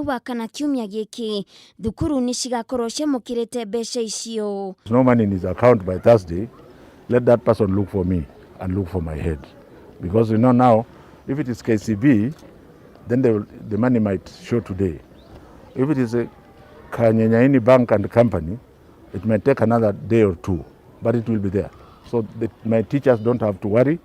Wa kana kiumia gĩkĩ thukuru nĩ cigakorwo ciamũkĩrĩte mbeca icio. No money in his account by Thursday, let that person look for me and look for my head. Because you know now, if it is KCB, then the money might show today. If it is a Kanyenyaini Bank and Company, it might take another day or two, but it will be there. So my teachers don't have to worry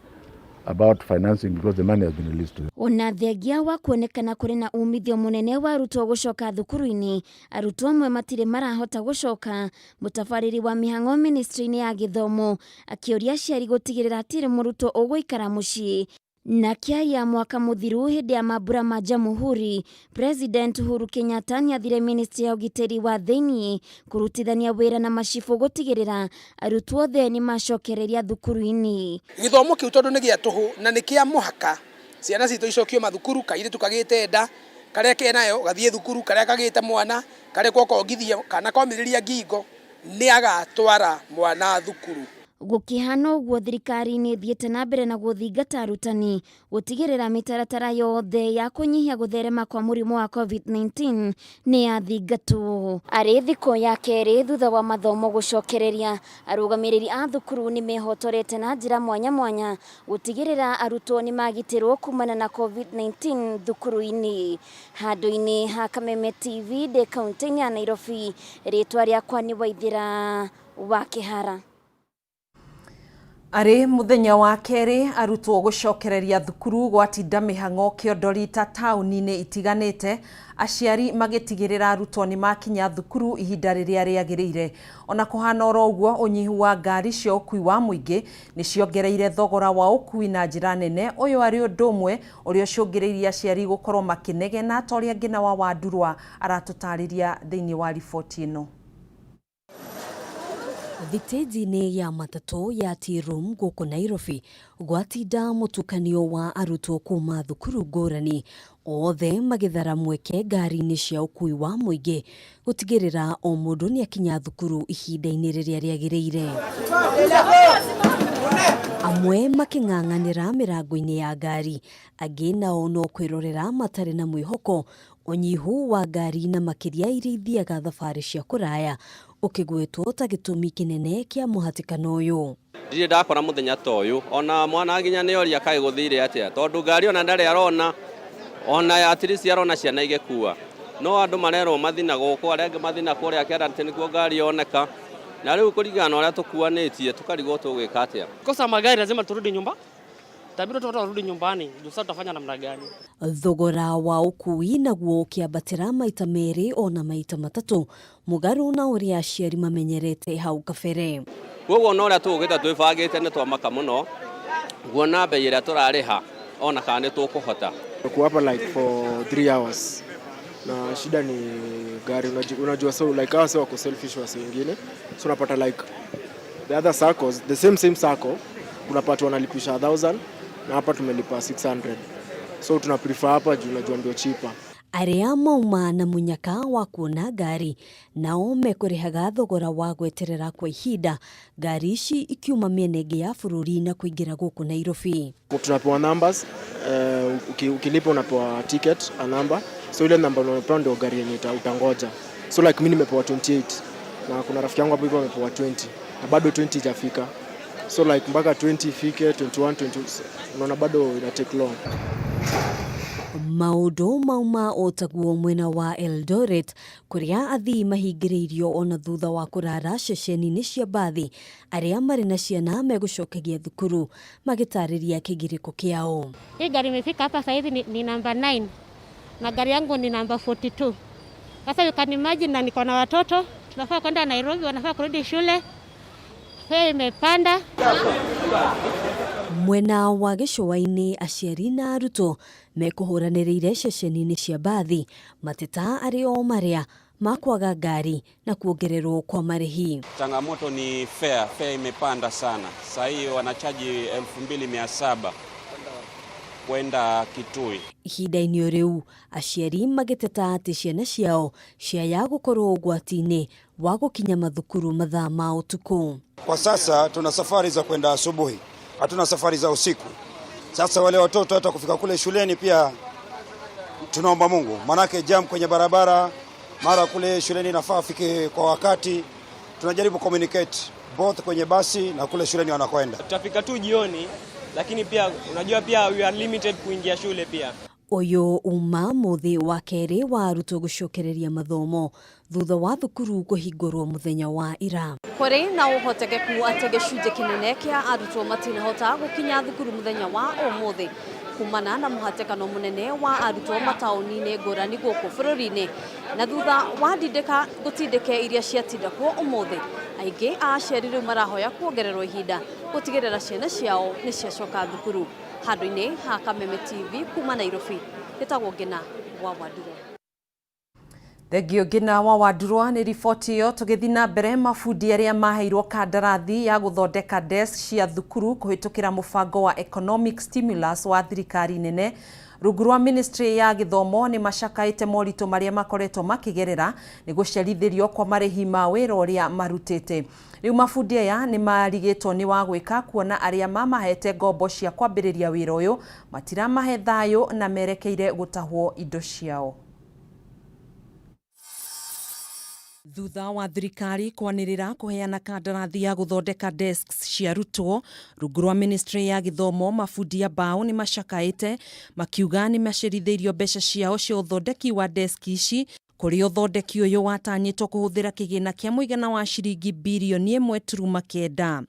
about financing because the money has been released to them. Ona thengia wa kuonekana kũrĩ na umithio mũnene wa arutwo gũcoka thukuru-inĩ, arutwo amwe matirĩ marahota gũcoka. Mũtabarĩri wa mĩhang'o ministry-inĩ ya gĩthomo akĩũria aciari gũtigĩrĩra hatirĩ mũrutwo ũgũikara mũciĩ. Na kĩaria mwaka mũthiru hĩndĩ ya mambura ma Jamhuri, President Uhuru Kenyatta nĩathire ministry ya ũgitĩri wa thĩiniĩ kũrutithania wĩra na macibũ gũtigĩrĩra arutwo othe nĩ macokereria thukuru-inĩ. Gĩthomo kĩu tondũ nĩ gĩa tũhũ na nĩ kĩa mũhaka ciana citũ icokio mathukuru, kairĩtu kagĩte nda karĩa kenayo gathiĩ thukuru, karĩa kagĩte mwana karĩa kokongithia kana komĩrĩria ngingo nĩ agatwara mwana thukuru. Gũkĩhana ũguo, thirikari nĩ ĩthiĩte na mbere na gũthingata arutani gũtigĩrĩra mĩtaratara yothe ya kũnyihia gũtherema kwa mũrimũ wa COVID-19 nĩ yathingatwo. Arĩ thikũ ya kerĩ thutha wa mathomo gũcokereria, arũgamĩrĩri a thukuru nĩ mehotorete na njĩra mwanya mwanya gũtigĩrĩra arutwo nĩ magitĩrwo kumana na COVID-19 thukuru-inĩ. Handũ-inĩ ha Kameme TV ndĩ kaunti-inĩ ya Nairobi, rĩtwa rĩakwa nĩ Waithĩra wa Kĩhara. Arĩ mũthenya wa kerĩ arutwo gũcokereria thukuru, gwatinda mĩhang'o kĩondorita taũni-inĩ itiganĩte, aciari magĩtigĩrĩra arutwo nĩ makinya thukuru ihinda rĩrĩa rĩagĩrĩire. Ona kũhana oro ũguo, ũnyihu wa ngari cia ũkui wa mũingĩ nĩ ciongereire thogora wa ũkui na njĩra nene. Ũyũ arĩ ũndũ ũmwe ũrĩa ũcũngĩrĩirie aciari gũkorwo makĩnegena, ta ũrĩa Ngina wa Wandurwa aratũtarĩria thĩinĩ wa riboti ĩno. Thitĩnji-inĩ ya matatũ ya Tea Room gũkũ Nairobi gwatinda mũtukanio wa arutwo kuma thukuru ngũrani, othe magĩthara mweke ngari-inĩ cia ũkui wa mũingĩ gũtigĩrĩra o mũndũ nĩ akinya thukuru ihinda-inĩ rĩrĩa rĩagĩrĩire. Amwe makĩng'ang'anĩra mĩrango-inĩ ya ngari, angĩ nao no kwĩrorera matarĩ na mwĩhoko. Ũnyihu wa ngari, na makĩria iria ithiaga thabarĩ cia kũraya, ũkĩgwetwo ta gĩtũmi kĩnene kĩa mũhatĩkano ũyũ. Ndirĩ ndakora mũthenya ta ũyũ, ona mwana nginya nĩ oria kaĩ gũthire atĩa, tondũ ngari ona ndarĩ arona, ona at least arona ciana igĩkua, no andũ marerwo mathi na gũkũ, arĩa angĩ mathi na kũrĩa kĩanda atĩ nĩkuo ngari yoneka, na rĩu kũringana na ũrĩa tũkuanĩtie tũkarigwo tũgwĩka atĩa. Kosa magari, lazima turudi nyumba, itabidi watoto warudi nyumbani juu sasa tutafanya namna gani? Thogora wa ũkui naguo ũkĩambatĩra maita merĩ ona maita matatũ mũgarũ na ũrĩa aciari mamenyerete hau kabere. Koguo ona ũrĩa tũgũkĩte twĩbangĩte nĩ twamaka mũno guona mbei ĩrĩa tũrarĩha, ona kana nĩ tũkũhota. Kuwa hapa like for 3 hours na shida ni gari, unajua, so like hawa wako selfish wase wengine, so unapata like the other circles, the same same circle, unapata wanalipisha 1000 na hapa tumelipa 600, so tuna prefer hapa juu unajua ndio cheaper. Arĩa mauma na mũnyaka wa kuona ngari nao mekũrĩhaga thogora wa gweterera kwa ihinda ngari ici ikiuma mĩena ĩngĩ ya bũrũri na kũingĩra gũkũ Nairobi. Tunapewa numbers, ukilipa unapewa ticket, a number, so ile namba unapewa ndio gari yenye utangoja. So like mimi nimepewa 28 na kuna rafiki yangu hapo hivyo amepewa 20 na bado 20 ijafika, so like mpaka 20 ifike, 21, 20, unaona bado ina take long. Maũndũ mauma o taguo mwena wa Eldoret, kũrĩa athii mahingĩrĩirio ona thutha wa kũrara ceceni-inĩ cia mbathi. Arĩa marĩ na ciana megũcokagia thukuru magĩtarĩria kĩgirĩko kĩao. Hii gari imefika hapa saizi ni namba 9 na gari yangu ni namba 42. Sasa you can imagine, na niko na watoto, tunafaa kwenda Nairobi, wanafaa kurudi shule. Fare imepanda. Mwena wa gĩcũa-inĩ, aciari na arutwo mekũhũranĩrĩire ceceni-inĩ cia mbathi, mateta arĩ o marĩa ma kwaga ngari na kuongererwo kwa marĩhi. Changamoto ni fare, fare imepanda sana. Sasa hii wanachaji 2700 kwenda Kitui. Ihinda-inĩ o rĩu, aciari magĩteta atĩ ciana ciao ciaya gũkorwo ũgwati-inĩ wa gũkinya mathukuru mathaa ma ũtukũ. Kwa sasa tuna safari za kwenda asubuhi, hatuna safari za usiku. Sasa wale watoto hata kufika kule shuleni pia Tunaomba Mungu, manake jam kwenye barabara, mara kule shuleni nafaa afike kwa wakati. Tunajaribu communicate both kwenye basi na kule shuleni wanakwenda. Tutafika tu jioni, lakini pia unajua pia we are limited kuingia shule pia. Ũyũ uma mũthĩ wa kerĩ wa arutwo gũcokereria mathomo thutha wa thukuru kũhingũrwo mũthenya wa ira. Kũrĩ na ũhotekeku atĩ gĩcunjĩ kĩnene kĩa arutwo matinahota gũkinya thukuru mũthenya wa ũmũthĩ kumana na mũhatĩkano mũnene wa arutwo mataũni-inĩ ngũrani gũkũ bũrũri-inĩ, na thutha wa ndindĩka gũtindĩke iria ciatindĩkwo ũmũthĩ, aingĩ a aciari rĩu marahoya kuongererwo ihinda gũtigĩrĩra ciana ciao nĩ ciacoka thukuru. Handũ-inĩ ha Kameme TV kuma Nairobi, gĩtagwo Ngina wa Wandurwa. Thengio Ngina wa Wandurwa nĩ riboti ĩyo. Tũgĩthiĩ na mbere, mabundi arĩa maheirwo kandarathi ya gũthondeka desk cia thukuru kũhĩtũkĩra mũbango wa economic stimulus wa thirikari nene rungu rwa ministry ya gĩthomo nĩ macakaĩte moritũ marĩa makoretwo makĩgerera nĩ gũcerithĩrio kwa marĩhi ma wĩra ũrĩa marutĩte. Rĩu mabundi aya nĩ marigĩtwo nĩ wa gwĩka kuona arĩa mamahete ngombo cia kwambĩrĩria wĩra ũyũ matiramahe thayũ na merekeire gũtahwo indo ciao. Thutha wa thirikari kwanĩrĩra kũheana kandarathi ya gũthondeka desks cia arutwo rungu rwa ministry ya gĩthomo, mabundi a mbaũ nĩ macakaĩte makiuga nĩ macerithĩirio mbeca ciao cia ũthondeki wa desk ici, kũrĩa ũthondeki ũyũ watanyĩtwo kũhũthĩra kĩgĩna kĩa mũigana wa ciringi birioni 1.9.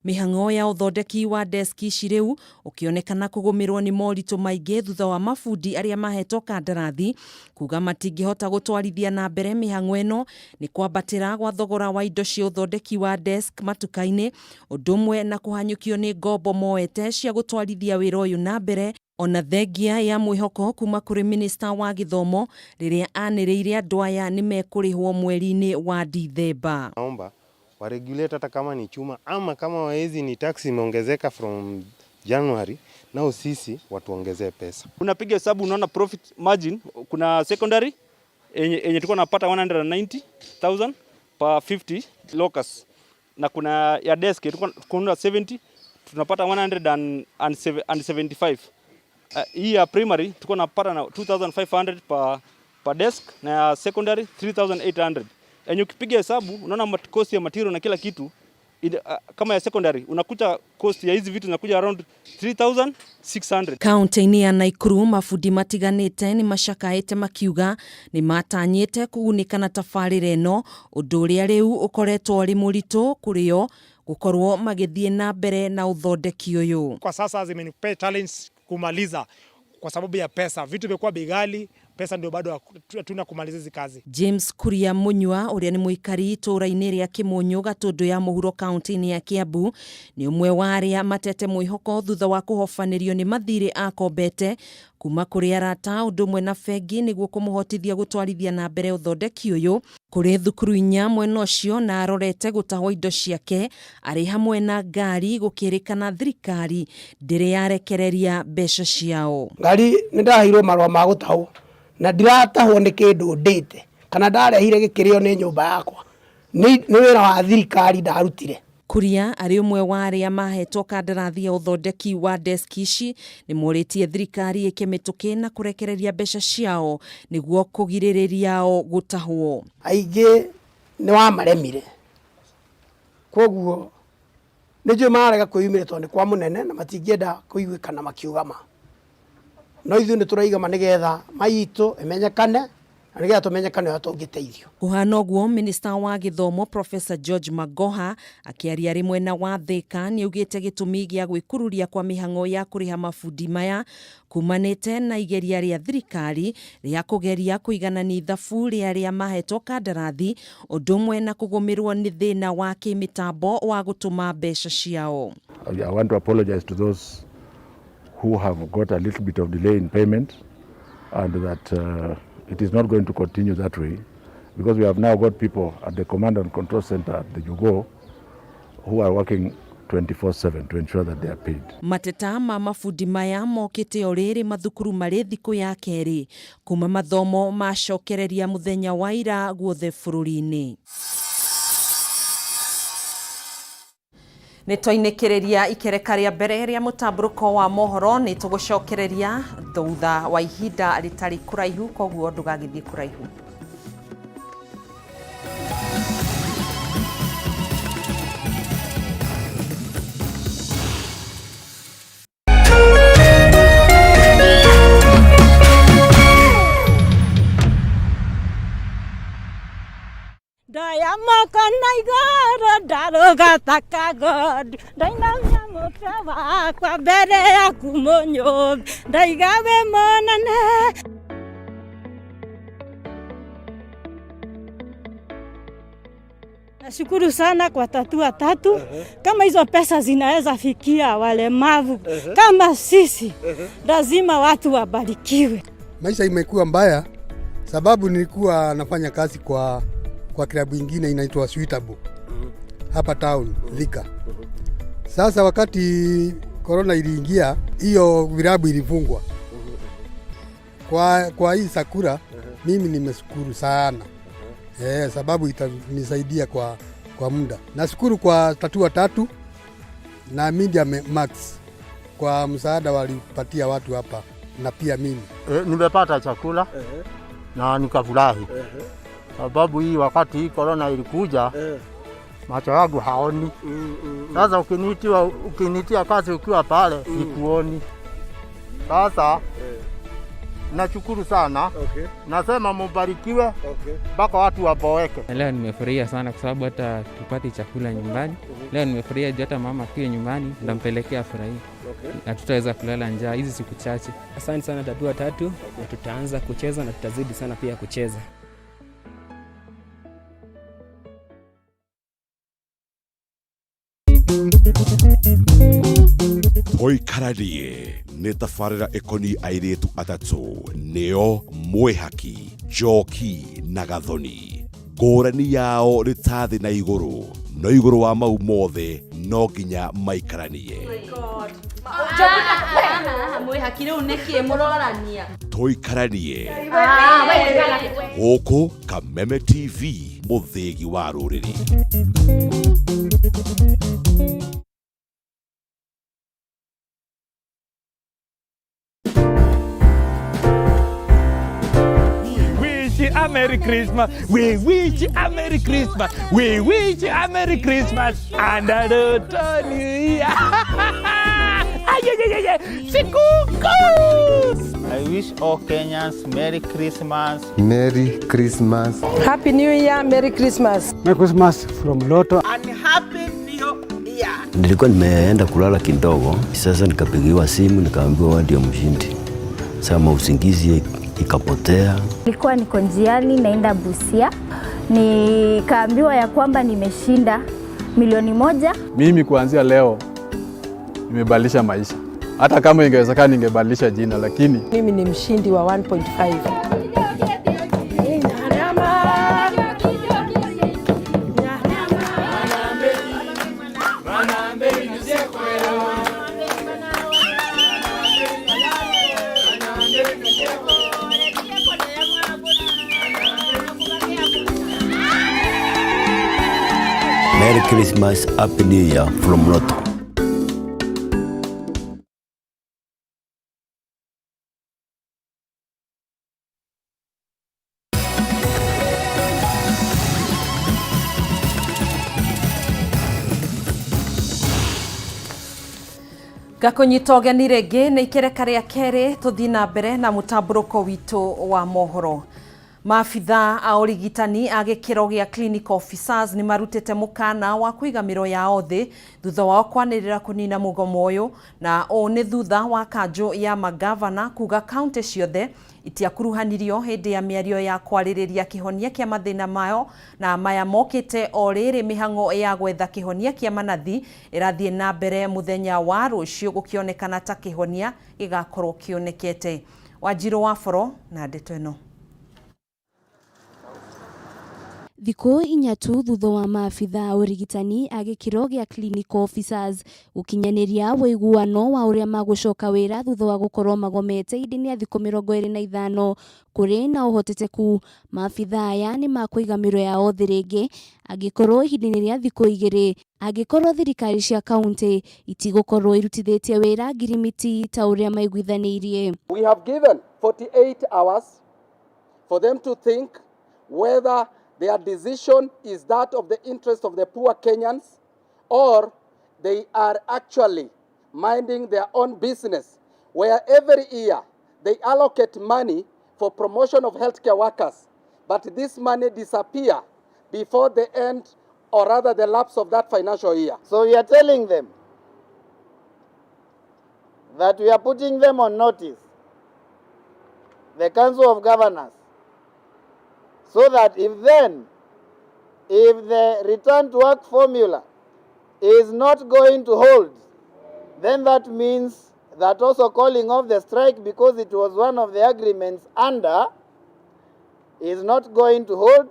Mĩhang'o ya ũthondeki wa deski ici rĩu ũkĩonekana kũgũmĩrwo nĩ moritũ maingĩ thutha wa mabundi arĩa mahetwo kandarathi kuga matingĩhota gũtwarithia na mbere mĩhang'o ĩno nĩ kwambatĩra gwa thogora wa indo cia ũthondeki wa desk matuka-inĩ, ũndũ ũmwe na kũhanyũkio nĩ ngombo moete cia gũtwarithia wĩra ũyũ na mbere, ona thengia ya mwĩhoko kuma kũrĩ minista wa gĩthomo rĩrĩa anĩrĩire andũ aya nĩ mekũrĩhwo mweri-inĩ wa Dithemba. Naomba wa regulate hata kama ni chuma ama kama waezi ni tax imeongezeka from January, nao sisi watuongezee pesa. Unapiga hesabu unaona profit margin, kuna secondary yenye tulikuwa napata 190,000 per 50 lockers, na kuna ya desk tulikuwa kuna 70 tunapata 175. Hii ya primary tulikuwa napata na 2500 per desk na ya secondary 3800. Yenye ukipiga hesabu unaona cost ya material na kila kitu kama ya secondary unakuta cost ya hizi vitu zinakuja around 3600. Kaunti-inĩ ya Naikuru mabundi matiganĩte nĩ macakaĩte makiuga nĩ matanyĩte kũgunĩka na tabarĩra ĩno, ũndũ ũrĩa rĩu ũkoretwo ũrĩ mũritũ kũrĩ o gũkorwo magĩthiĩ na mbere na ũthondeki ũyũ. Kwa sasa zimenipea challenge kumaliza kwa sababu ya pesa, vitu vimekuwa bei ghali, pesa ndio bado hatuna kumaliza hizi kazi. James Kuria Munyua ũrĩa nĩ mũikari itũũra-inĩ rĩa Kĩmũnyũ Gatũndũ ya mũhuro kaunti-inĩ ya Kiambu nĩ ũmwe wa arĩa matete mwĩhoko thutha wa kũhobanĩrio nĩ mathirĩ akombete kuma kũrĩ arata ũndũ ũmwe na bengi nĩguo kũmũhotithia gũtwarithia na mbere ũthondeki ũyũ kũrĩ thukuru inya mwena ũcio, na arorete gũtahwo indo ciake arĩ hamwe na ngari gũkĩrĩkana thirikari ndĩrĩ yarekereria mbeca ciao. Ngari nĩ ndaheirwo marũa ma gũtahwo na ndiratahwo nĩ kĩndũ ndĩte kana ndarehire gĩkĩrĩo nĩ nyũmba yakwa, nĩ wĩra wa thirikari ndarutire. Kuria arĩ ũmwe wa arĩa mahetwo kandarathi ya ũthondeki wa deski ici nĩ morĩtie thirikari ĩke mĩtũkĩ na kũrekereria mbeca ciao nĩguo kũgirĩrĩria o gũtahwo. Aingĩ nĩ wamaremire, koguo nĩ njũĩ mararega kwĩyumĩria tondũ nĩ kwa mũnene na matingĩenda kũiguĩkana makiuga ma, no ithuĩ nĩ tũraiga ma nĩgetha maitũ ĩmenyekane na nĩgetha tũmenyekane ũrĩa tũngĩteithio. Kũhana ũguo, minista wa gĩthomo Professor George Magoha akĩaria arĩ mwena wa Thika nĩaugĩte gĩtũmi gĩa gwĩkururia kwa mĩhang'o ya kũrĩha mabundi maya kumanĩte na igeria rĩa thirikari rĩa kũgeria kũiganania ithabu rĩa arĩa mahetwo kandarathi ũndũ ũmwe na kũgũmĩrwo nĩ thĩna wa kĩmĩtambo wa gũtũma mbeca ciao. I want to apologize to those who have got a little bit of delay in payment, and that it is not going to continue that way, because we have now got people at the command and control center at the Jogoo who are working 24/7 to ensure that they are paid. Mateta ma mabundi maya mokĩte o rĩrĩ mathukuru marĩ thikũ ya kerĩ kuma mathomo macokereria mũthenya wa ira guothe bũrũri-inĩ. Nĩ twainĩkĩrĩria ikereka rĩa mbere rĩa mũtambũrũko wa mohoro, nĩ tũgũcokereria thutha wa ihinda rĩtarĩ kũraihu, koguo ndũgagĩthiĩ kũraihu. Ndoya moko na igũrũ ndarũga ta kagondu, ndainamia mũtwe wakwa mbere yaku mũnyũmbi, ndaiga wĩ mũnene. Nashukuru sana kwa Tatua Tatu. Kama hizo pesa zinaweza fikia walemavu kama sisi, lazima watu wabarikiwe. Maisha imekuwa mbaya sababu nilikuwa nafanya kazi kwa klabu ingine inaitwa Suitable hapa town Thika. Sasa wakati corona iliingia, hiyo vilabu ilifungwa. Kwa hii sakura mimi nimeshukuru sana sababu itanisaidia kwa muda. Nashukuru kwa Tatua Tatu na Media Max kwa msaada walipatia watu hapa na pia mimi. Nimepata chakula na nikafurahi sababu hii wakati hii corona ilikuja macho yangu haoni. Sasa ukinitia kazi ukiwa pale sikuoni. Sasa nashukuru sana. Nasema mubarikiwe mpaka watu waboeke. Leo nimefurahia sana kwa sababu hata tupati chakula nyumbani. Leo nimefurahia juu hata mama akiwa nyumbani ndampelekea afurahie. Na tutaweza kulala njaa hizi siku chache. Asante sana Tatua Tatu, na tutaanza kucheza na tutazidi sana pia kucheza. Tũikaranie nĩ tabarĩra ĩkoniĩ airĩtu atatũ nĩo Mwĩhaki, Njoki na Gathoni. Ngũrani yao nĩ ta thĩ na igũrũ, no igũrũ wa mau mothe no nginya maikaranie. Mwĩhaki rĩu nĩkĩ mũrorania? Tũikaranie gũkũ Kameme TV, mũthĩgi wa rũrĩrĩ. Wish you a Merry Christmas. We wish you a Merry Christmas. We wish you a Merry Christmas and a New Year. Ay, ay, ay, ay, Sikukuu. I wish all Kenyans Merry Christmas. Merry Christmas. Happy New Year, Merry Christmas. Merry Christmas from Lotto. And Happy New Year. Nilikuwa nimeenda kulala kidogo, sasa nikapigiwa simu nikaambiwa wewe ndio mshindi. Sasa usingizi ikapotea. Nilikuwa niko njiani naenda Busia, nikaambiwa ya kwamba nimeshinda 1,000,000. Mimi kuanzia leo nimebadilisha maisha. Hata kama ingewezekana ningebadilisha jina, lakini mimi ni mshindi wa 1.5. Merry Christmas, Happy New Year from Lotto. Ngakũnyita ũgeni rĩngĩ nĩ ikereka rĩa kerĩ tũthiĩ na mbere na mũtambũrũko witũ wa mohoro. Maabithaa a ũrigitani a gĩkĩro gĩa clinical officers nĩ marutĩte mũkana wa kũiga mĩro yao thĩ thutha wao kwanĩrĩra kũnina mũgomo ũyũ, na ũũ nĩ thutha wa kanjũ ya magavana kuga kaunti ciothe itiakuruhanirio hĩndĩ ya mĩario ya kwarĩrĩria kĩhonia kĩa mathĩna mayo, na maya mokĩte o rĩrĩ mĩhang'o ya gwetha kĩhonia kĩa manathi ĩrathiĩ na mbere mũthenya wa rũciũ gũkĩonekana ta kĩhonia gĩgakorwo kĩonekete. Wanjirũ wa Boro na ndeto ĩno. Thikũ inya tu thutha wa maabitha a ũrigitani a gĩkĩro gĩa clinical officers gũkinyanĩria ũiguano wa ũrĩa magũcoka wĩra thutha wa gũkorwo magomete ihinda-inĩ rĩa thikũ 25 kũrĩ na ũhotekeku maabitha aya nĩ makũiga mĩro yao thĩ rĩngĩ angĩkorwo ihinda-inĩ rĩa thikũ 2 angĩkorwo thirikari cia kaunti itigũkorwo irutithĩtie wĩra ngirimiti ta ũrĩa maiguithanĩirie. We have given 48 hours for them to think whether their decision is that of the interest of the poor Kenyans or they are actually minding their own business, where every year they allocate money for promotion of healthcare workers, but this money disappear before the end, or rather the lapse of that financial year. So we are telling them that we are putting them on notice, the Council of Governors, so that if the return to work formula is not going to hold, then that means that also calling off the strike, because it was one of the agreements under, is not going to hold,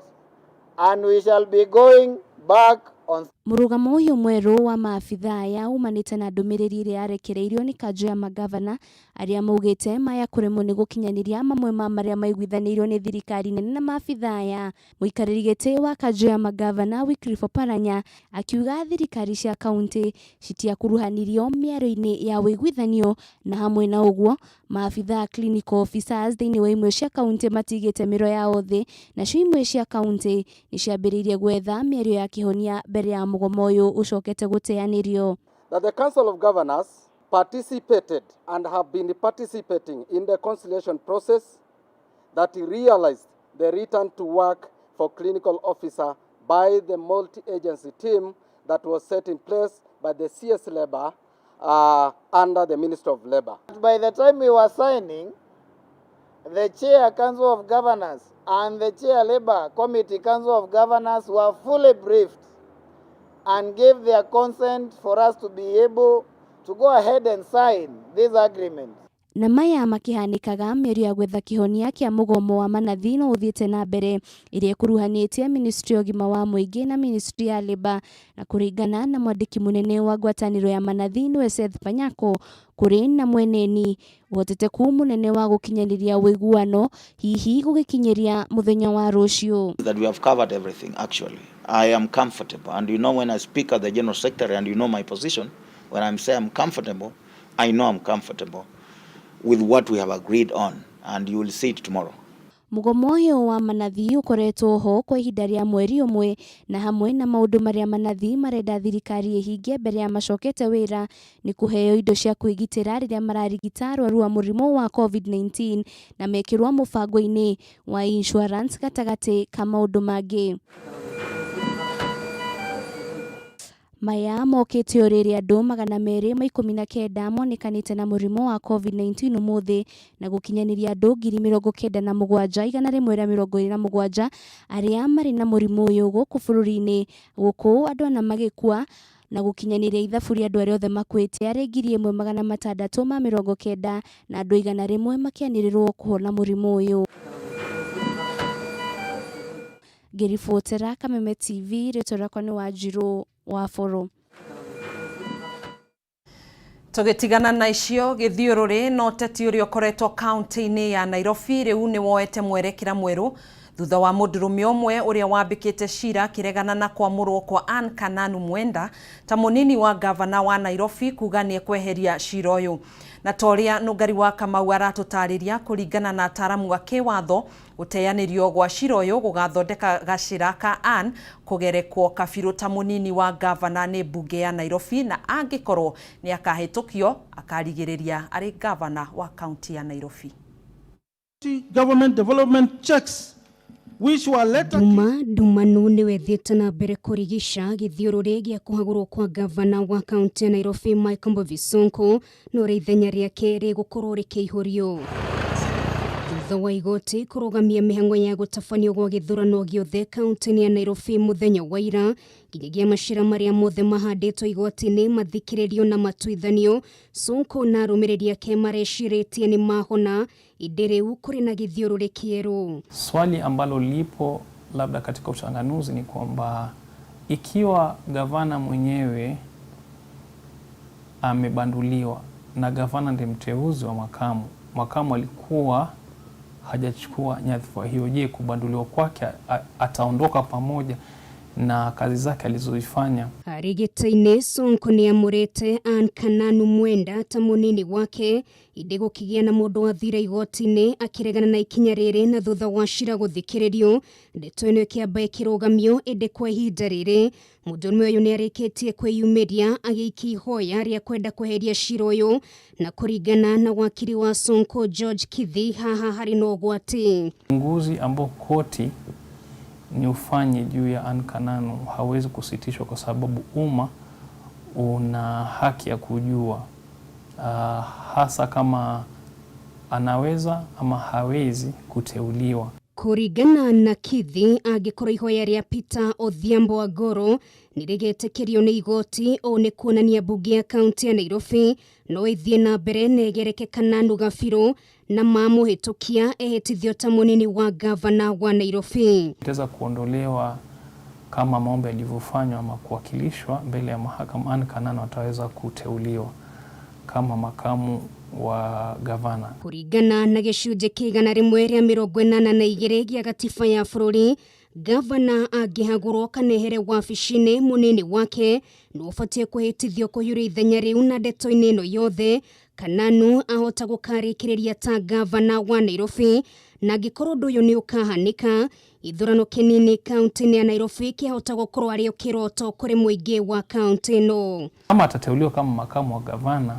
and we shall be going back on. Mũrũgamo ũyũ mwerũ wa maabitha aya umanĩte na ndũmĩrĩri ĩrĩa yarekereirio nĩ kanjũ ya magavana arĩa maugĩte maya kũremwo nĩ gũkinyanĩria mamwe ma marĩa maiguithanĩirio nĩ thirikari nene na maabitha aya. Mũikarĩri gĩtĩ wa kanjũ ya magavana Wycliffe Oparanya akiuga thirikari cia kaunti citiakuruhanirio mĩario-inĩ ya ũiguithanio, na hamwe na ũguo maabitha a clinical officers thĩinĩ wa imwe cia kaunti matigĩte mĩro yao thĩ, nacio imwe cia kaunti nĩ ciambĩrĩirie gwetha mĩario ya kĩhonia mbere ya mũgomo ũyũ ũcokete gũteanĩrio. That the Council of Governors participated and have been participating in the conciliation process that realized the return to work for clinical officer by the multi-agency team that was set in place by the CS Labor under the Ministry of Labor. By the time we were signing, the Chair Council of Governors and the Chair Labor Committee Council of Governors were fully briefed and gave their consent for us to be able to go ahead and sign this agreement. Na maya makihanikaga mĩario ya gwetha kĩhonia kĩa mũgomo wa manathi no ũthiĩte na mbere ĩrĩa ĩkuruhanĩtie Ministry ya ũgima wa mũingĩ na Ministry ya Labour, na kũringana na mwandĩki mũnene wa ngwatanĩro ya manathi nĩwe Seth Panyako, kũrĩ na mweneni ũhotekeku mũnene wa gũkinyanĩria ũiguano hihi gũgĩkinyĩria mũthenya wa rũciũ. That we have covered everything actually. I am comfortable, and you know when I speak at the General Secretary and you know my position, when I say I'm comfortable, I know I'm comfortable with what we have agreed on, and you will see it tomorrow. Mũgomo ũyũ wa manathi ũkoretwo ho kwa ihinda rĩa mweri ũmwe, na hamwe na maũndũ marĩa manathi marenda thirikari ĩhingie mbere ya macokete wĩra nĩ kũheo indo cia kwĩgitĩra rĩrĩa mararigita arwaru a mũrimũ wa COVID-19 na mekĩrwo mũbango-inĩ wa insurance gatagatĩ ka maũndũ mangĩ. Maya mokĩte o rĩrĩ andũ 219 monekanĩte na mũrimũ wa COVID-19 ũmũthĩ na gũkinyanĩria andũ 97,127 arĩa marĩ na mũrimũ ũyũ gũkũ bũrũri-inĩ, gũkũ andũ ana magĩkua na gũkinyanĩria ithabu rĩa andũ arĩa othe makuĩte arĩ 1690 na andũ 100 makĩanĩrĩrwo kũhona mũrimũ ũyũ. Ngĩribotera Kameme TV, rĩtwa rĩakwa nĩ Wanjirũ wa Boro. Tũgĩtigana na icio gĩthiũrũrĩ na ũteti ũrĩa ũkoretwo kaunti-inĩ ya Nairobi rĩu nĩ woete mwerekera mwerũ thutha wa mũndũrũme ũmwe ũrĩa wambĩkĩte cira akĩregana na kwamũrwo kwa Ann Kananu Mwenda ta mũnini wa gavana wa Nairobi kuga nĩ ekweheria cira ũyũ. Na ta ũrĩa Nũngari wa Kamau aratũtarĩria, kũringana na ataaramu a kĩwatho gũteanĩrio gwa cira ũyũ gũgathondeka gacĩra ka Ann kũgerekwo kabirũ ta mũnini wa gavana nĩ mbunge ya Nairobi, na angĩkorwo nĩ akahĩtũkio akarigĩrĩria arĩ gavana wa kaunti ya Nairobi. Government development checks which were later Duma Ndumanu niwe thiĩte na mbere kũrigica gĩthiũrũrĩ gĩa kũhagũrwo kwa gavana wa kaunti ya Nairobi Mike Mbuvi Sonko na ũrĩa ithenya rĩake rĩgũkorwo rĩkĩihũrio thutha wa igoti kũrũgamia mĩhang'o ya gũtabanio gwa gĩthurano gĩothe kaunti-inĩ ya Nairobi mũthenya wa ira nginyagia macira marĩa mothe mahandĩtwo igoti-inĩ mathikĩrĩrio na matuithanio. Sonko na arũmĩrĩri ake marecirĩtie nĩ mahona ĩndĩ rĩu kũrĩ na gĩthiũrũrĩ kĩerũ. Swali ambalo lipo Labda katika uchanganuzi ni kwamba ikiwa gavana mwenyewe amebanduliwa na gavana ndiye mteuzi wa makamu, makamu alikuwa hajachukua nyadhifa hiyo, je, kubanduliwa kwake ataondoka pamoja na kazi zake alizozifanya? Harĩ gĩtĩ-inĩ Sonko nĩamũrĩte Ann Kananu Mwenda ta mũnini wake ĩndĩ gũkĩgĩa na mũndũ wathire igoti-inĩ akĩregana na ikinya rĩrĩ na thutha wa cira gũthikĩrĩrio ndeto ĩno ĩkĩamba ĩkĩrũgamio ĩndĩ kwa ihinda rĩrĩ mũndũrũme ũyũ nĩarĩkĩtie kwĩyumĩria agĩikia ihoya rĩa kwenda kweheria cira ũyũ na kũringana na wakiri wa Sonko George Kithi haha harĩ na ũgwati. Uchunguzi ambao koti ni ufanye juu ya Ann Kananu hawezi kusitishwa kwa sababu umma una haki ya kujua hasa kama anaweza ama hawezi kuteuliwa. Kũringana na Kithi angĩkorwo ihoya rĩa Peter Odhiambo Agoro nĩrĩgetĩkĩrio nĩ igoti ũũ nĩ kuonania mbunge ya kaunti ya Nairobi no ĩthiĩ na mbere na ĩgereke Kananu Gabiru na mamũhĩtũkia ehĩtithio ta mũnini wa gavana wa Nairobi. Itaweza kuondolewa kama maombi yalivyofanywa ama kuwakilishwa mbele ya mahakama, Ann Kananu ataweza kuteuliwa kama makamu wa gavana. Kũringana na gĩcunjĩ kĩa 182 gĩa gatiba ya bũrũri gavana angĩhagũrwo kana ehere wabici-inĩ mũnini wake nĩ ũbatiĩ kwĩhĩtithio kũhiũria ithenya rĩu na ndeto-inĩ ĩno yothe Kananu ahota gũkarĩkĩrĩria ta gavana wa Nairobi na angĩkorwo ũndũ ũyũ nĩ ũkahanĩka ithurano kĩnini kaunti-inĩ ya Nairobi kĩahota gũkorwo arĩ kĩroto kũrĩ mũingĩ wa kaunti ĩno. Kama atateuliwa kama makamu wa gavana,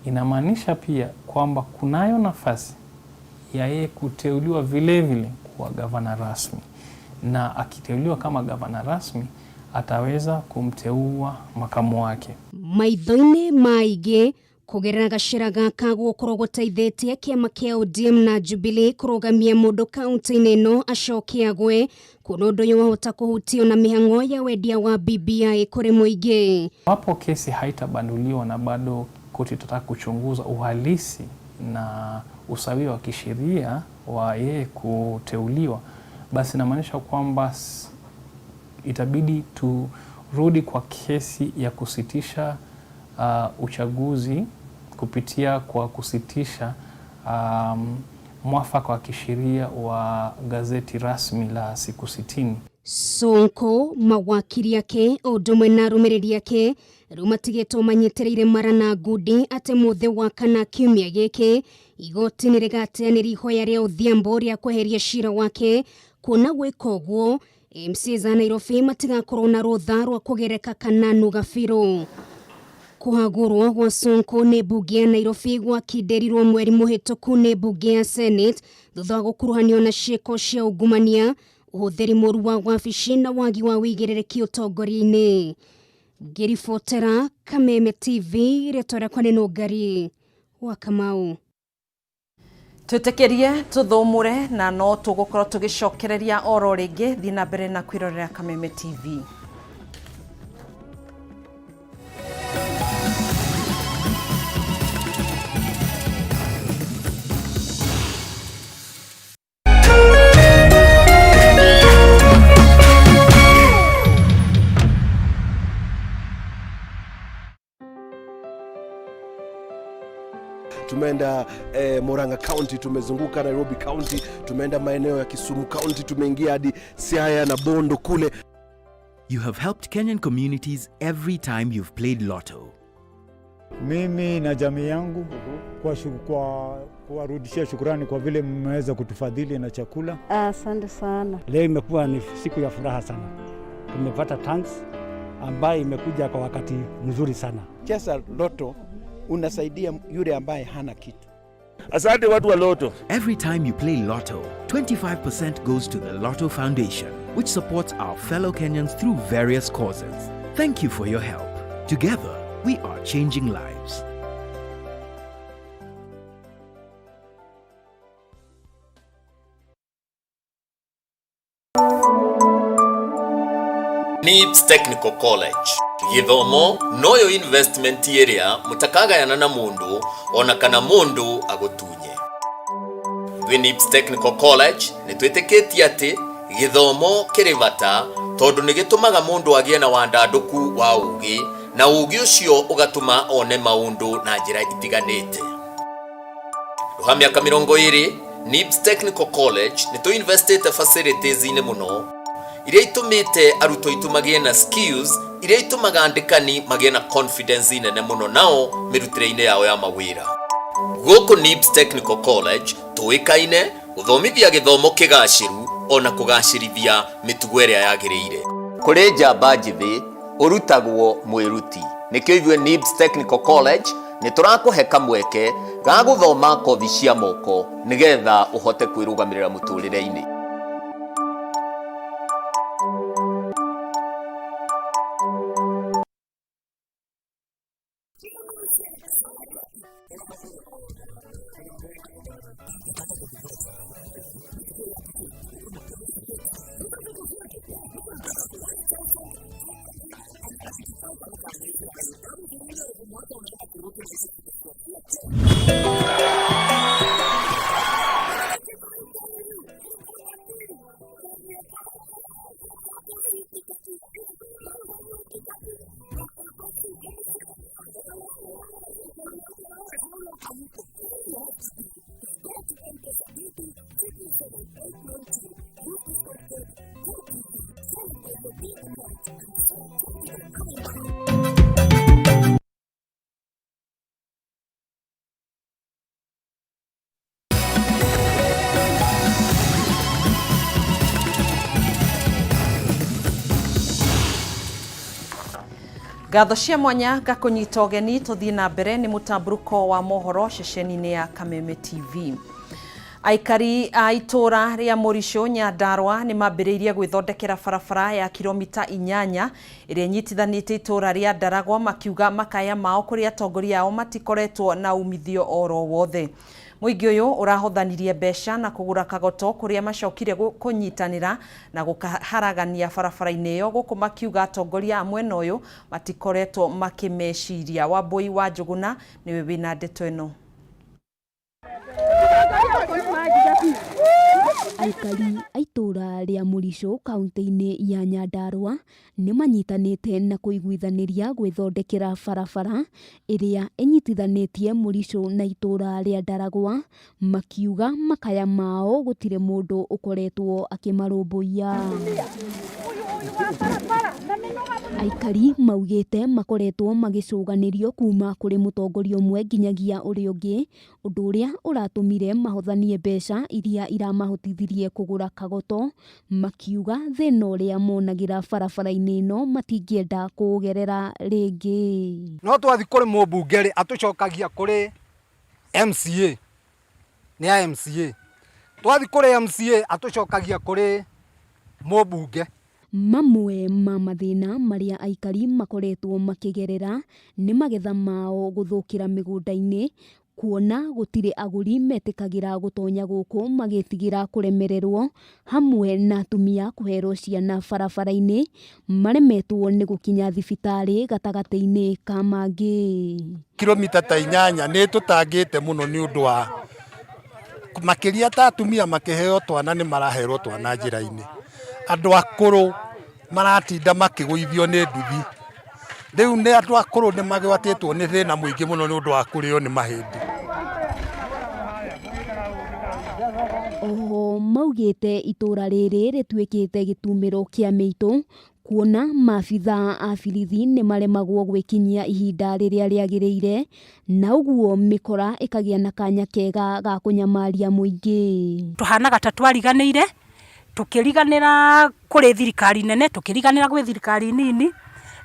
inamaanisha pia kwamba kunayo nafasi ya yeye kuteuliwa vile vile kuwa gavana rasmi, na akiteuliwa kama gavana rasmi ataweza kumteua makamu wake. Maitho-inĩ ma aingĩ kũgerera gacĩra gaka gũkorwo gũteithĩtie kĩama kĩa ODM na Jubilee kũrũgamia mũndũ kaunti-inĩ ĩno acoke agwe kuona ũndũ ũyũ wahota kũhutio na mĩhang'o ya wendia wa BBI kũrĩ mũingĩ. Iwapo kesi haitabanduliwa na bado koti itataka kuchunguza uhalisi na usawia wa kisheria wa yeye kuteuliwa, basi inamaanisha kwamba itabidi turudi kwa kesi ya kusitisha uchaguzi kupitia kwa kusitisha mwafaka wa kisheria wa gazeti rasmi la siku 60. Sonko mawakiri ake o ũndũ ũmwe na arũmĩrĩri ake rĩu matigĩtwo manyitĩrĩire mara na ngundi atĩ mũthĩ wa kana kiumia gĩkĩ igoti nĩ rĩgateanĩria ihoya rĩa Odhiambo rĩa kweheria cira wake kuona gwĩka ũguo MCAs a Nairobi matigakorwo na rũtha rwa kũgereka Kananu Gabiru. Kũhagũrwo gwa Sonko nĩ mbunge ya Nairobi gwakindĩrirwo mweri mũhĩtũku nĩ mbunge ya Senate thutha wa gũkuruhanio na ciĩko cia ungumania ũhũthĩri mũru wa wabici na wagi wa wĩigĩrĩrĩki ũtongoria-inĩ. Ngĩribotera Kameme TV rĩtwa rĩakwa nĩ Nũngari wa Kamau. Twĩtĩkĩrie tũthũmũre na no tũgũkorwo tũgĩcokereria oro rĩngĩ. Thiĩ na mbere na kwĩrorera Kameme TV. Tumeenda Murang'a County, tumezunguka Nairobi County, tumeenda maeneo ya Kisumu County, tumeingia hadi Siaya na Bondo kule. You have helped Kenyan communities every time you've played Lotto. Mimi na jamii yangu kwa kuwarudishia shukurani kwa vile mmeweza kutufadhili na chakula. Asante sana. Leo imekuwa ni siku ya furaha sana. Tumepata tanks ambayo imekuja kwa wakati mzuri sana. Cheza Lotto unasaidia yule ambaye hana kitu. Asante watu wa Lotto. Every time you play Lotto, 25% goes to the Lotto Foundation, which supports our fellow Kenyans through various causes. Thank you for your help. Together, we are changing lives. NIBS Technical College githomo noyo investment ĩrĩa mũtakagayana na mũndũ ona kana mũndũ agũtunye. Twĩ NIBS Technical College nĩ twĩtĩkĩtie atĩ Gĩthomo kĩrĩ bata tondũ nĩ gĩtũmaga mũndũ agĩe na wandandũku wa ũũgĩ na ũũgĩ ũcio ũgatũma one maũndũ na njĩra itiganĩte. Handũ ha mĩaka 20, NIBS Technical College nĩ tũ investĩte facilities-inĩ mũno iria itũmĩte arutwo aitũ magĩe na skills iria itũmaga andĩkani magĩe na confidence nene mũno nao mĩrutĩre-inĩ yao ya mawĩra. Gũkũ NIBS Technical College tũĩkaine gũthomithia gĩthomo kĩgacĩru ona kũgacĩrithia mĩtugo ĩrĩa yagĩrĩire. Kũrĩ njamba njĩthĩ ũrutagwo mwĩruti. Nĩkĩo ithuĩ NIBS Technical College nĩ tũrakũhe kamweke ga gũthoma kothi cia moko nĩgetha ũhote kwĩrũgamĩrĩra mũtũrĩre-inĩ. Ngatho cia mwanya ngakũnyita ũgeni tũthiĩ na mbere nĩ mũtambũrũko wa mohoro ceceni-inĩ ya Kameme TV. Aikari a itũũra rĩa Mũricũ Nyandarua nĩ mambĩrĩirie gwĩthondekera barabara ya kiromita inyanya ĩrĩa ĩnyitithanĩtie itũũra rĩa Ndaragwa makiuga makaya mao kũrĩ atongoria ao matikoretwo na umithio oro wothe. Mũingĩ ũyũ ũrahothanirie mbeca na kũgũra kagoto kũrĩa macokire kũnyitanĩra na gũkaharagania barabara-inĩ ĩyo gũkũ makiuga atongoria a mwena ũyũ matikoretwo makĩmeciria. Wambũi wa Njũgũna nĩwe wĩna ndeto ĩno. Aikari a itũũra rĩa Mũricũ kauntĩ-inĩ ya Nyandarua nĩ manyitanĩte na kũiguithanĩria gwĩthondekera barabara ĩrĩa ĩnyitithanĩtie Mũricũ na itũũra rĩa Ndaragwa, makiuga makaya mao gũtirĩ mũndũ ũkoretwo akĩmarũmbũiya. Aikari maugĩte makoretwo magĩcũganĩrio kuma kũrĩ mũtongoria ũmwe nginyagia ũrĩa ũngĩ, ũndũ ũrĩa ũratũmire mahothanie mbeca iria iramahotithirie kũgũra kagoto, makiuga thĩna ũrĩa monagĩra barabara-inĩ ĩno matingĩenda kũũgerera rĩngĩ. No twathiĩ kũrĩ mũmbunge rĩ, atũcokagia kũrĩ MCA, nĩ a MCA. Twathiĩ kũrĩ MCA atũcokagia kũrĩ mũmbunge. Mamwe ma mathĩna marĩa aikari makoretwo makĩgerera nĩ magetha mao gũthũkĩra mĩgũnda-inĩ, kuona gũtirĩ agũri metĩkagĩra gũtonya gũkũ magĩtigĩra kũremererwo, hamwe na atumia kũherwo ciana barabara-inĩ maremetwo nĩ gũkinya thibitarĩ gatagatĩ-inĩ ka mangĩ. Kilomita ta inyanya nĩ tũtangĩte mũno nĩ ũndũ wa makĩria ta atumia makĩheo twana nĩ maraherwo twana njĩra-inĩ. Andũ akũrũ maratinda makĩgũithio nĩ nduthi. Rĩu nĩ andũ akũrũ nĩ magwatĩtwo nĩ thĩna mũingĩ mũno nĩ ũndũ wa kũrĩo nĩ mahĩndĩ. Oho maugĩte itũra rĩrĩ rĩtuĩkĩte gĩtumĩro kĩa mĩitũ kuona maabithaa a borithi nĩ maremagwo gwĩkinyia ihinda rĩrĩa rĩagĩrĩire na ũguo mĩkora ĩkagĩa na kanya kega ga kũnyamaria mũingĩ. Tũhanaga ta twariganĩire, tũkĩriganĩra kũrĩ thirikari nene, tũkĩriganĩra gwĩ thirikari nini.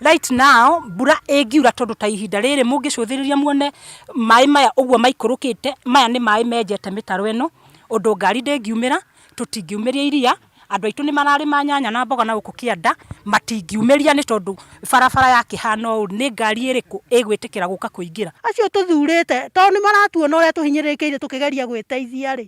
Right now mbura ĩngiura tondũ ta ihinda rĩrĩ mũngĩcũthĩrĩria muone maĩ maya ũguo maikũrũkĩte, maya nĩ maĩ menjete mĩtaro ĩno, ũndũ ngari ndĩngiumĩra, tũtingiumĩria iria, Andũ aitũ nĩ mararĩma nyanya na mboga na gũkũ kĩanda, matingiumĩria nĩ tondũ barabara yakĩhana ũũ, nĩ ngari ĩrĩkũ ĩgwĩtĩkĩra gũka kũingĩra? Acio tũthurĩte tondũ nĩ maratuona ũrĩa tũhinyĩrĩrĩkĩire tũkĩgeria gwĩteithia rĩ,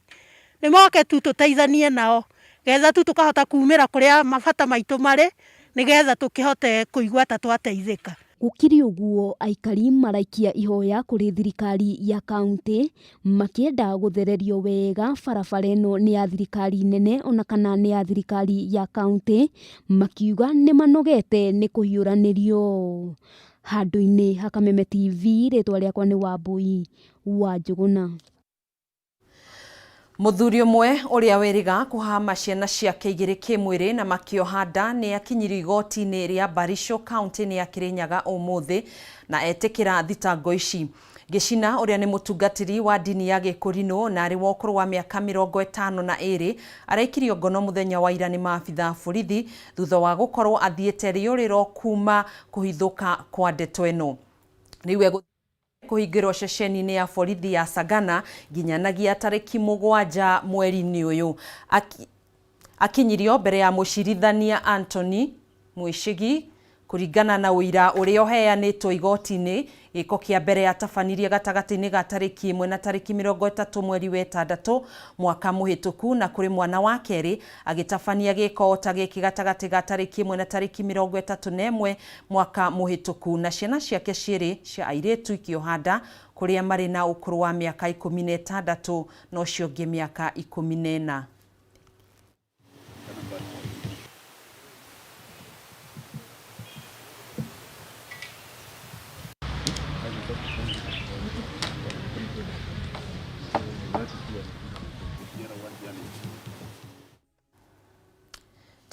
nĩ moke tu tũteithanie nao getha tu tũkahota kumĩra kũrĩa mabata maitũ marĩ, nĩgetha tũkĩhote kũigua ta twateithĩka. Gũkĩrĩ ũguo, aikari maraikia ihoya kũrĩ thirikari ya kauntĩ makĩenda gũthererio wega barabara ĩno nĩ ya thirikari nene ona kana nĩ ya thirikari ya kauntĩ, makiuga nĩ manogete nĩ kũhiũranĩrio. Handũ-inĩ ha Kameme TV, rĩtwa rĩakwa nĩ Wambũi wa Njũgũna. Mũthuri ũmwe ũrĩa wĩrĩga kũhama ciana ciake igĩrĩ kĩmwĩrĩ na makĩoha nda nĩ akinyirio igoti-inĩ rĩa Barisho kaunti-inĩ ya Kirinyaga ũmũthĩ na etĩkĩra thitango ici. Gĩcina ũrĩa nĩ mũtungatĩri wa ndini ya Gĩkũrinũ na arĩ wa ũkũrũ wa mĩaka 52 araikirio ngono mũthenya wa ira nĩ maabitha a borithi thutha wa gũkorwo athiĩte rĩũrĩro kuma kũhithũka kwa ndeto ĩno. Rĩu kũhingĩrwo ceceni-inĩ ya borithi ya Sagana nginyanagia tarĩki 7 mweri-inĩ ũyũ. Akinyirio mbere ya mũcirithania Anthony Mwĩcigi kũringana na ũira ũrĩa ũheanĩtwo igoti-inĩ. Gĩko kĩa mbere atabanirie gatagatĩ-inĩ ga tarĩki 1 na tarĩki 30 mweri wa 6 mwaka mũhĩtũku, na kũrĩ mwana wa kerĩ agĩtabania gĩko o ta gĩkĩ gatagatĩ ga tarĩki 1 na tarĩki 31 mwaka mũhĩtũku, na ciana ciake cierĩ cia airĩtu ikĩoha nda kũrĩa marĩ na ũkũrũ wa mĩaka 16 na ũcio ũngĩ mĩaka 14.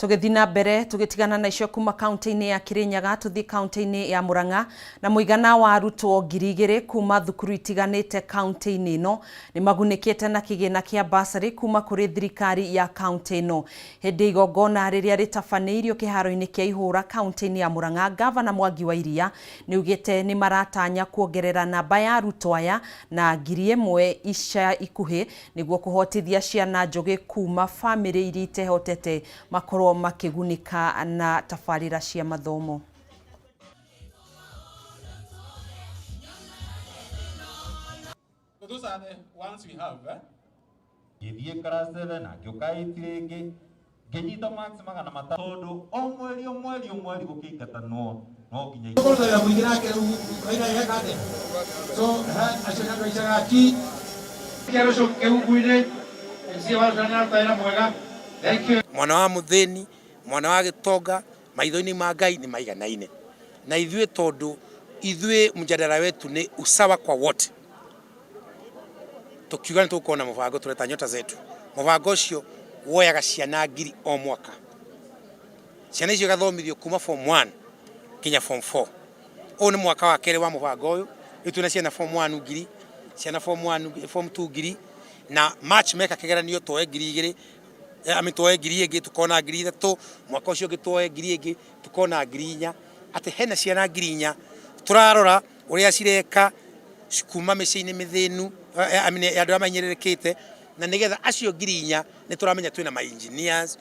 Tũgĩthiĩ na mbere tũgĩtigana na icio kuma kaunti-inĩ ya Kirinyaga tũthiĩ kaunti-inĩ ya Murang'a, na mũigana wa arutwo 2000 kuma thukuru itiganĩte kaunti-inĩ ĩno nĩ magunĩkĩte na kĩgĩna kĩa bursary kuma kũrĩ thirikari ya kaunti ĩno. Hĩndĩ igongona rĩrĩa rĩtabanĩirio kĩharo-inĩ kĩa Ihũra kaunti-inĩ ya Murang'a, Gavana Mwangi wa Iria nĩaugĩte nĩ maratanya kuongerera namba ya arutwo aya na 1000 ica ikuhĩ nĩguo kũhotithia ciana njũgĩ kuma bamĩrĩ iria itehotete makorwo makĩgunĩka na tabarĩra cia mathomo. So those are the ones we have. Eh? Ngĩthiĩ class 7 na ngĩũka 8 rĩngĩ ngĩnyita marks 500 tondũ o mweri o mweri o mweri gũkĩingatanwo no nginya Mwana wa mũthĩni, mwana wa gĩtonga, maitho-inĩ ma Ngai nĩ maiganaine. Na ithuĩ tondũ ithuĩ mjadala wetu nĩ usawa kwa wote, tũkiuga nĩ tũgũkorwo na mũbango tũreta Nyota Zetu. Mũbango ũcio woyaga ciana 1000 o mwaka. Ciana icio igathomithio kuma form 1 nginya form 4. Ũyũ nĩ mwaka wa kerĩ wa mũbango ũyũ. Rĩu twĩna ciana form 1 ngiri, ciana form 1, form 2 ngiri, na March meka kĩgeranio tuoe 2000, I mean tuoe 1000 ĩngĩ tukona 3000, mwaka ũcio ũngĩ tuoe 1000 ĩngĩ tukona 4000, atĩ hena ciana 4000 tũrarora ũrĩa cireka kuma mĩciĩ-inĩ mĩthĩnu, I mean andũ arĩa mahinyĩrĩrĩkĩte, na nĩgetha acio 4000 nĩ tũramenya twĩna ma engineers,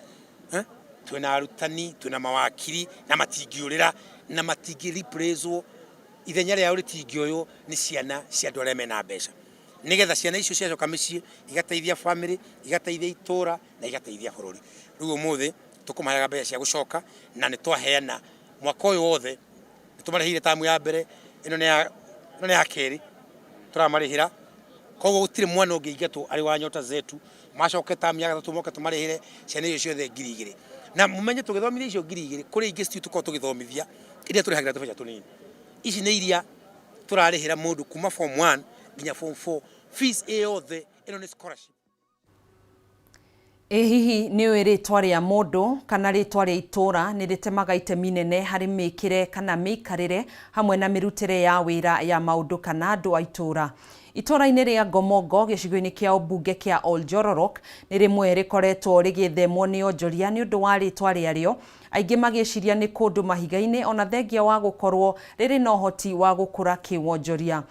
twĩna arutani, twĩna mawakiri, na matingĩũrĩra na matingĩ replace ithenya rĩao rĩtingĩoywo nĩ ciana cia andũ arĩa mena mbeca, nĩgetha ciana icio ciacoka mĩciĩ igateithia famĩlĩ, igateithia itũra na igateithia bũrũri. Rĩu ũmũthĩ tũkũmaheaga mbeca cia gũcoka na nĩ twaheana mwaka ũyũ wothe, nĩ tũmarĩhĩire tamu ya mbere, ĩno nĩ ya kerĩ tũramarĩhĩra, koguo gũtirĩ mwana ũngĩingatwo arĩ wa Nyota Zetu, macoke tamu ya gatatũ moke tũmarĩhĩre ciana icio ciothe 2000. Na mũmenye tũgĩthomithia icio 2000, kũrĩ ingĩ citũ tũkoragwo tũgĩthomithia iria tũrĩhagĩra tũbeca tũnini. Ici nĩ iria tũrarĩhĩra mũndũ kuma form 1 nginya form 4, fees ĩ yothe, ĩno nĩ scholarship. Ĩ hihi nĩ ũĩ rĩtwa rĩa mũndũ kana rĩtwa rĩa itũũra nĩ rĩtemaga itemi nene harĩ mĩkĩre kana mĩikarĩre hamwe na mĩrutĩre ya wĩra ya maũndũ kana andũ a itũũra? Itũũra-inĩ rĩa Ngomongo gĩcigo-inĩ kĩa ũmbunge kĩa Oljororok nĩ rĩmwe rĩkoretwo rĩgĩthemwo nĩ onjoria nĩ ũndũ wa rĩtwa rĩarĩo, aingĩ magĩciria nĩ kũndũ mahiga-inĩ ona thengia wa gũkorwo rĩrĩ na ũhoti wa gũkũra kĩwonjoria.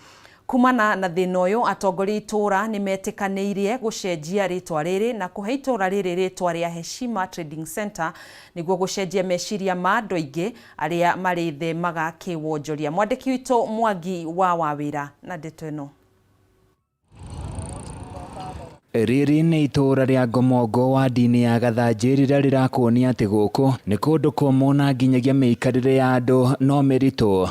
Kumana na thĩna ũyũ, atongoria a itũũra nĩ metĩkanĩirie gũcenjia rĩtwa rĩrĩ na kũhe itũũra rĩrĩ rĩtwa rĩa Heshima Trading Centre nĩguo gũcenjia meciria ma andũ aingĩ arĩa marĩthemaga kĩwonjoria. Mwandĩki witũ Mwangi wa Wawĩra na ndeto ĩno. Rĩrĩ nĩ itũũra rĩa Ngomongo wadi-inĩ ya Gathanjĩ rĩrĩa rĩrakuonia atĩ gũkũ nĩ kũndũ kũmũ na nginyagia mĩikarĩre ya andũ no mĩritũ.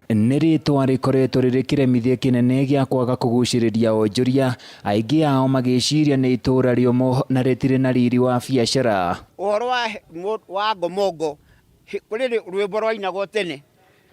Nĩ rĩtwa rĩkoretwo rĩrĩ kĩremithia kĩnene gĩa kwaga kũgucĩrĩria onjoria, aingĩ ao magĩciria nĩ itũũra rĩũmũ na rĩtirĩ na riri wa biacara. Ũhoro wa ngomongo, kũrĩ rwĩmbo rwainagwo tene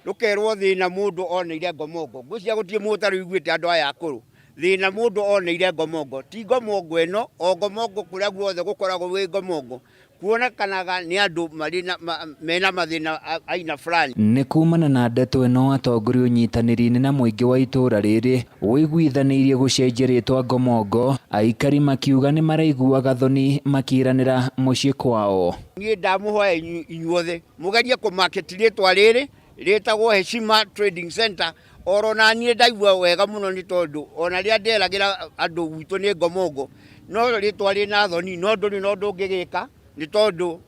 rũkerwo thĩna mũndũ oneire ngomongo. Ngwĩciria gũtirĩ mũndũ ũtarũiguĩte andũ aya akũrũ. Thĩna mũndũ oneire ngomongo, ti ngomongo ĩno, o ngomongo kũrĩa guothe gũkoragwo gwĩ ngomongo, kuonekanaga nĩ andũ marĩ na mena mathĩna aina fulani. Nĩ kumana na ndeto ĩno atongoria ũnyitanĩri-inĩ na mũingĩ wa itũũra rĩrĩ ũiguithanĩirie gũcenjia rĩtwa Ngomongo, aikari makiuga nĩ maraiguaga thoni makĩranĩra mũciĩ kwao. Niĩ ndamũhoya inyuothe mũgerie kũ market rĩtwa rĩrĩ rĩtagwo Heshima Trading Center oro na niĩ ndaigua wega mũno nĩ tondũ ona rĩrĩa nderagĩra andũ gwitũ nĩ Ngomongo no rĩtwa rĩna thoni no ndũrĩ na ũndũ ũngĩgĩka nĩ tondũ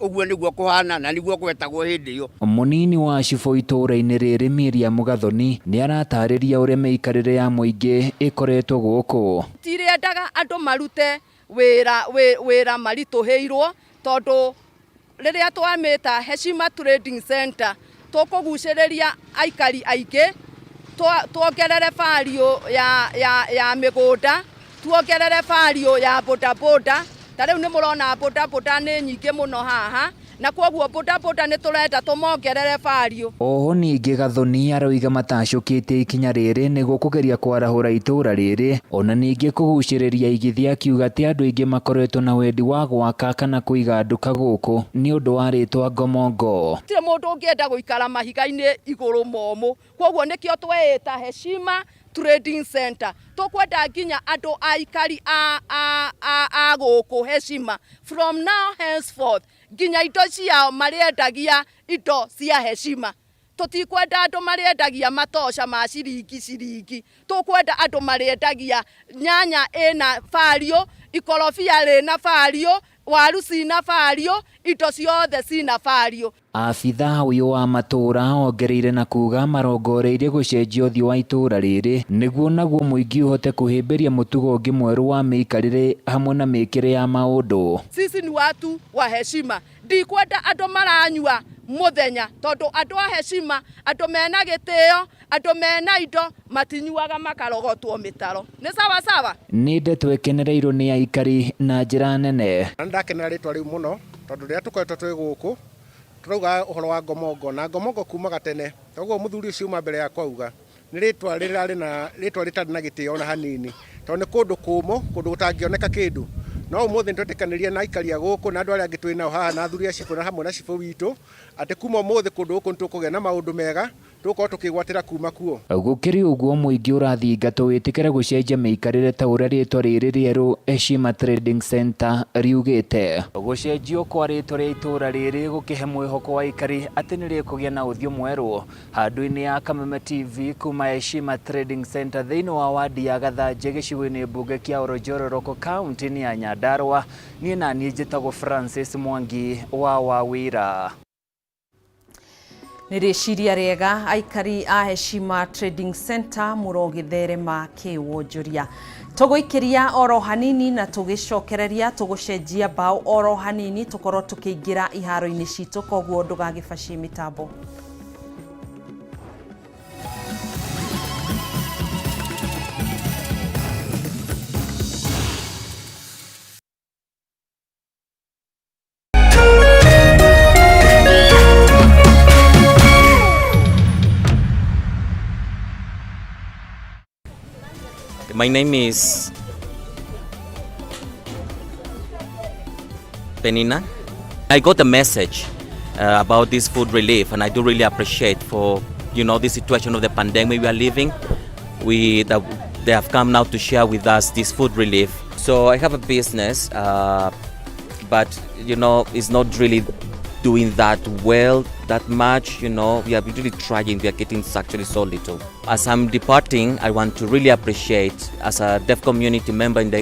ũguo nĩguo kũhana na nĩguo gwetagwo hĩndĩ ĩyo. Mũnini wa cibũ itũũra-inĩ rĩrĩ Miriam Gathoni nĩ aratarĩria ũrĩa mĩikarĩre ya mũingĩ ĩkoretwo gũkũ. Tirĩendaga andũ marute wĩra wĩra maritũhĩirwo tondũ rĩrĩa twamĩta Heshima Trading Center tũkũgucĩrĩria aikari aingĩ, tuongerere value ya mĩgũnda, tuongerere value ya bodaboda. Ta rĩu nĩ mũrona bodaboda nĩ nyingĩ mũno haha, na kwoguo bodaboda nĩ tũrenda tũmongerere value. Oho ningĩ Gathoni aroiga matacũkĩtie ikinya rĩrĩ nĩguo kũgeria kwarahũra itũũra rĩrĩ ona ningĩ kũgucĩrĩria aigithia, akiuga atĩ andũ aingĩ makoretwo na wendi wa gwaka kana kũiga nduka gũkũ nĩ ũndũ wa rĩtwa Ngomongo. Gũtirĩ mũndũ ũngĩenda gũikara mahiga-inĩ igũrũ momũ, kwoguo nĩkĩo tweĩta Heshima Trading Center. Tũkwenda nginya andũ aikari a gũkũ Heshima from now henceforth nginya indo ciao marĩendagia indo cia Heshima. Tũtikwenda andũ marĩendagia matoca ma ciringi ciringi, tũkwenda andũ marĩendagia nyanya ĩna value, ikorobia rĩna value, waru cina value, indo ciothe cina value. Abithaa ũyũ wa matũũra ongereire na kuga marongoreirie gũcenjia ũthiũ wa itũũra rĩrĩ nĩguo naguo mũingĩ ũhote kũhĩmbĩria mũtugo ũngĩ mwerũ wa mĩikarĩre hamwe na mĩkĩre ya maũndũ. Sisi ni watu wa heshima, ndikwenda andũ maranyua mũthenya tondũ andũ a heshima, andũ mena gĩtĩo, andũ mena indo matinyuaga makarogotwo mĩtaro. Nĩ sawa sawa? Nĩ ndeto ĩkenereirwo nĩ aikari na njĩra nene. Na nĩndakenera rĩtwa rĩu mũno tondũ rĩrĩa tũkoretwo twĩ gũkũ tũrauga ũhoro wa Ngomongo na Ngomongo kumaga tene, toguo mũthuri ũcio uma mbere yakwa auga nĩ rĩtwa rĩrarĩ na rĩtwa rĩtarĩ na gĩtĩo ona hanini tondũ nĩ kũndũ kũmũ, kũndũ gũtangĩoneka kĩndũ. No ũmũthĩ nĩtwetĩkanĩria na aikari a gũkũ na andũ arĩa angĩ twĩ nao haha na athuri a cibũ na hamwe na cibũ witũ atĩ kuma ũmũthĩ kũndũ gũkũ nĩtũkũgĩa na maũndũ mega tũgũkorwo tũkĩgwatĩra kuma kuo. Gũkĩrĩ ũguo mũingĩ ũrathingatwo wĩtĩkĩre gũcenjia mĩikarĩre ta ũrĩa rĩtwa rĩrĩ rĩerũ Heshima Trading Center riugĩte. Gũcenjio kwa rĩtwa rĩa itũũra rĩrĩ gũkĩhe mwĩhoko wa aikari atĩ nĩ rĩkũgĩa na ũthiũ mwerũ. Handũ-inĩ ya Kameme TV kuma Heshima Trading Center thĩinĩ wa wadi ya Gathanjĩ gĩcigo-inĩ mbunge kĩa Olojororoko kaunti-inĩ ya Nyandarua, niĩ na niĩ njĩtagwo Francis Mwangi wa Wawira. Nĩ rĩciria rĩega aikari a Heshima Trading Center mũrogĩtherema kĩwonjoria. Tũgũikĩria oro hanini na tũgĩcokereria tũgũcenjia mbaũ oro hanini tũkorwo tũkĩingĩra iharo-inĩ citũ, koguo ndũgagĩbacie mĩtambo. My name is Penina. I got a message about this food relief, and I do really appreciate for, you know, the situation of the pandemic we are living. They have come now to share with us this food relief. So I have a business, but you know, it's not really doing that well, that much. You know, we are really trying, we are getting actually so little. As I'm departing, I want to really appreciate, as a deaf community member in the